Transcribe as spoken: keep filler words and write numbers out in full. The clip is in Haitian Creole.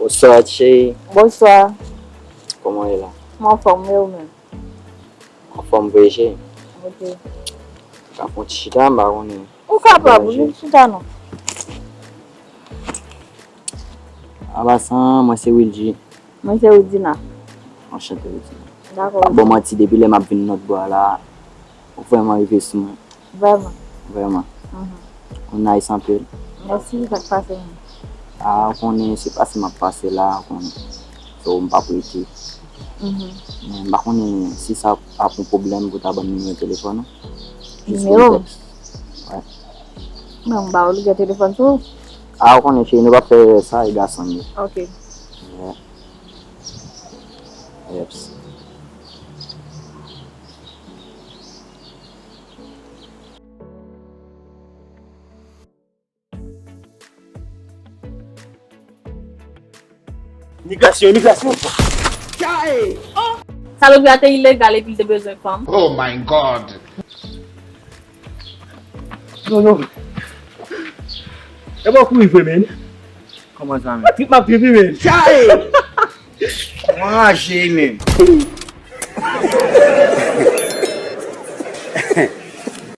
Bonswa, cheri. Bonswa. Kòman w ye la? Mwen anfòm, e ou menm? Anfòm vre, cheri. Ok. Ka fè yon ti chita, m pa konnen. Ou kapab, ou vin chita non. Anpasan, mwen se Wilgy. Mwen se Woodina. Anchante, Wilgy. Dakò. Bon, manti, depi lè m ap vin lòt bò a la, ou vrèman rive sou mwen. Vrèman. Vrèman. Mhm. Ou nice anpil. Mèsi, sa k pase menm? A, ou konnen se pase m ap pase la, ou konnen. So, m p ap rete. Mhm. Men m pa konnen si sa ap yon pwoblèm pou ta ban m nimewo telefòn ou. Jis pou Nimewo? M tèks. Wè. Men m ba ou lide telefòn sou ou. A, ou konnen, cheri, nou p ap fè erè sa, e gason m ye. Ok. Yeah. Yeps. Imigrasyon, imigrasyon. Salopri a te ilegal epi l te bezwen fanm. Oh my God! Non, non. E bon kouri vre, men. Kòman sa, men? Trip m ap trip, men. Mwen raje, men.